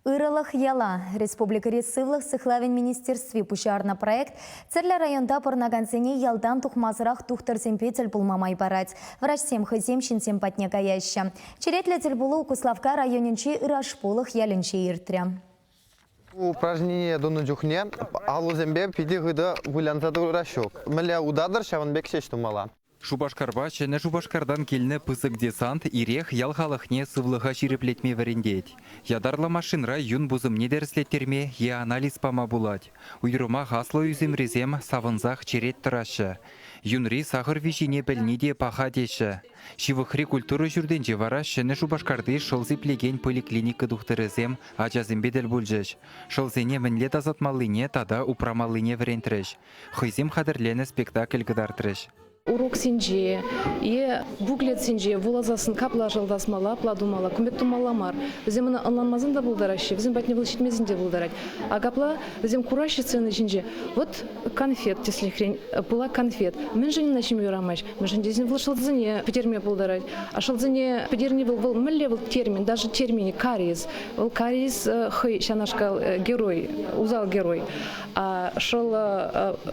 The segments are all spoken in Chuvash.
Ырӑлӑх яла республикӑри Сывлӑх сыхлавӗн министерстви пуҫарнӑ проект тӗрлӗ районта пурӑнакансене ялтан тухмасӑрах тухтӑрсемпе тӗл пулма май парать. Врачсем хӑйсем ҫынсем патне каяҫҫӗ. Черетлӗ тӗлпулу Куславкка районӗнчи Ырашпулӑх ялӗнче иртрӗ. Упражнение тунӑ чухне алӑсемпе питӗ хытӑ вылянса тӑрас ҫук. Мӗнле утатӑр, ҫавӑн пек ҫеҫ тумалла. Шупашкарпа Ҫӗнӗ Шупашкартан килнӗ пысӑк десант ирех ял халӑхне сывлӑха ҫирӗплетме вӗрентет. Ятарлӑ машинӑра юн пусӑмне тӗрӗслеттерме е анализ пама пулать. Уйрӑмах аслӑ ӳсӗмрисем савӑнсах черет тӑраҫҫӗ. Юнри сахӑр виҫине пӗлни те паха теҫҫӗ. Ҫывӑхри культура ҫуртӗнче вара Ҫӗнӗ Шупашкарти шӑл сиплекен поликлиника тухтӑрӗсем ачасемпе тӗл пулчӗҫ. Шӑлсене мӗнле тасатмаллине тата упрамаллине вӗрентрӗҫ. Хӑйсем хатӗрленӗ спектакль кӑтартрӗҫ. Уроксенче е буклетсенче вуласассӑн капла шӑлтасмалла, апла тумалла, кун пек тумалла мар. Вӗсем ӑна ӑнланмасан та пултараҫҫӗ, вӗсем патне вӑл ҫитмесен те пултарать. А капла вӗсем кураҫҫӗ сцена ҫинче. Вот конфет, тӗслӗхрен, пылак конфет. Мӗншӗн ӑна ҫиме юрамасть? Мӗншӗн тесен вӑл шӑлсене пӗтерме пултарать. А шӑлсене пӗтерни вӑл, вӑл мӗнле вӑл термин, даже терминӗ кариес. Вӑл кариес хӑй ҫанашкал герой, усал герой. Шӑл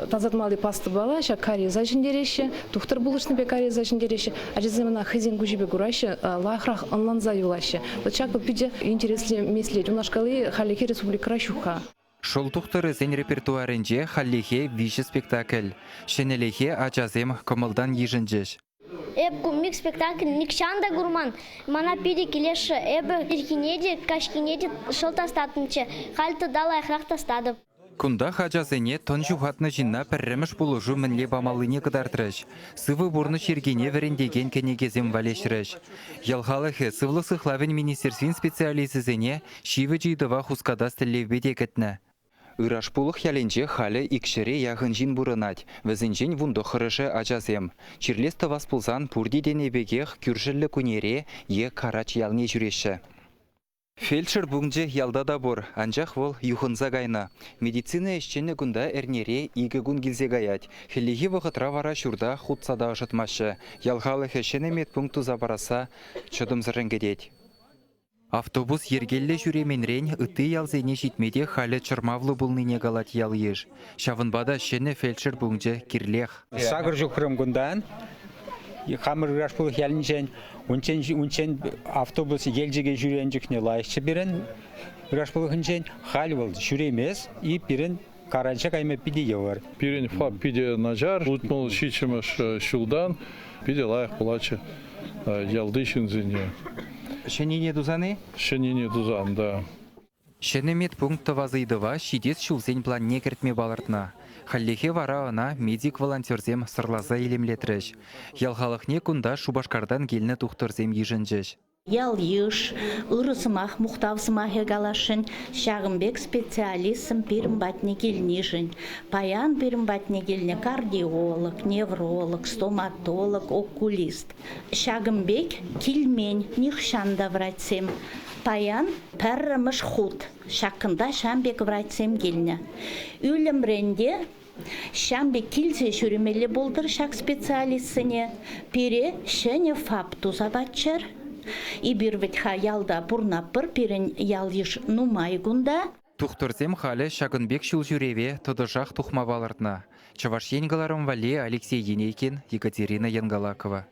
тасатмалли пастӑпала ҫак кариеса ҫӗнтереҫҫӗ, тухтӑр пулӑшнипе кариеса ҫӗнтереҫҫӗ. Ачасем ӑна хӑйсен куҫӗпе кураҫҫӗ, лайӑхрах ӑнланса юлаҫҫӗ. Вот ҫак питӗ интереслӗ меслет. Унашкалли хальлӗхе республикӑра ҫук-ха. Шӑл тухтӑрӗсен репертуарӗнче хальлӗхе виҫӗ спектакль. Ҫӗнӗлӗхе ачасем кӑмӑлтан йышӑнчӗҫ. Эп кумик спектакль нихҫан та курман. Мана питӗ килӗшрӗ. Эпӗ ирхине те, каҫхине те шӑл тастаттӑмччӗ. Халь тата лайӑхрах тастатӑп. Кунтах ачасене тӑн ҫухатнӑ ҫынна пӗрремӗш пулӑшу мӗнле памаллине кӑтартрӗҫ. Сывӑ пурнӑҫ йӗркине вӗрентекен кӗнекесем валеҫрӗҫ. Ял халӑхӗ Сывлӑх сыхлавӗн министерствин специалисчӗсене ҫивӗч ыйтӑва хускатас тӗллевпе те кӗтнӗ. Ырашпулӑх ялӗнче халӗ икҫӗре яхӑн ҫын пурӑнать, вӗсенчен вунтӑххӑрӑшӗ ачасем. Чирлес-тӑвас пулсан пурте тенӗ пекех кӳршӗллӗ Кунере е Карач ялне ҫӳреҫҫӗ. Фельдшер пункчӗ ялта та пур, анчах вӑл юхӑнса кайнӑ. Медицина ӗҫченӗ кунта эрнере икӗ кун килсе каять. Хӗллехи вӑхӑтра вара ҫурта хутса та ӑшӑтмаҫҫӗ. Ял халӑхӗ ҫӗнӗ медпункт туса парасса чӑтӑмсӑррӑн кӗтет. Автобус йӗркеллӗ ҫӳременрен ытти ялсене ҫитме те халӗ чӑрмавлӑ пулнине калать ял-йыш. Ҫавӑнпа та ҫӗнӗ фельдшер пункчӗ кирлех. Сакӑр ҫухрӑм кунтан хамӑр Ырашпулӑх ялӗнчен унччен, унччен автобус Елчӗке ҫӳренӗ чухне лайӑхчӗ пирӗн Ырашпулӑхӗнчен. Халь вӑл ҫӳремест и пирӗн Карача кайма питӗ йывӑр. Пирӗн ФАП питӗ начар. Утмӑл ҫиччӗмӗш ҫултан питӗ лайӑх пулатчӗ ялти ҫынсене. Ҫӗннине тусан-и? Ҫӗннине тусан, да. Ҫӗнӗ медпункт тӑвас ыйтӑва ҫитес ҫулсен планне кӗртме палӑртнӑ. Хальлӗхе вара ӑна медик-волонтерсем сӑрласа илемлетрӗҫ. Ял халӑхне кунта Шупашкартан килнӗ тухтӑрсем йышӑнчӗҫ. Ял-йыш ырӑ сӑмах, мухтав сӑмахӗ каласшӑн. Ҫакӑн пек специалистсем пирӗн патне килнишӗн. Паян пирӗн патне килнӗ кардиолог, невролог, стоматолог, окулист. Ҫакӑн пек килмен нихҫан та врачсем. Паян пӗрремӗш хут ҫакӑнта ҫавӑн пек врачсем килнӗ. Ӳлӗмрен те Ҫавӑн пек килсе ҫӳремелле пултӑр ҫак специалистсене. Пире ҫӗнӗ ФАП туса паччӑр. Эпир вӗт-ха ялта пурӑнатпӑр, пирӗн ял-йыш нумай кунта. Тухтӑрсем халӗ ҫакӑн пек ҫулҫӳреве тӑтӑшах тухма палӑртнӑ. Чӑваш Ен кӑларӑм валли Алексей Енейкин, Екатерина Янгалакова.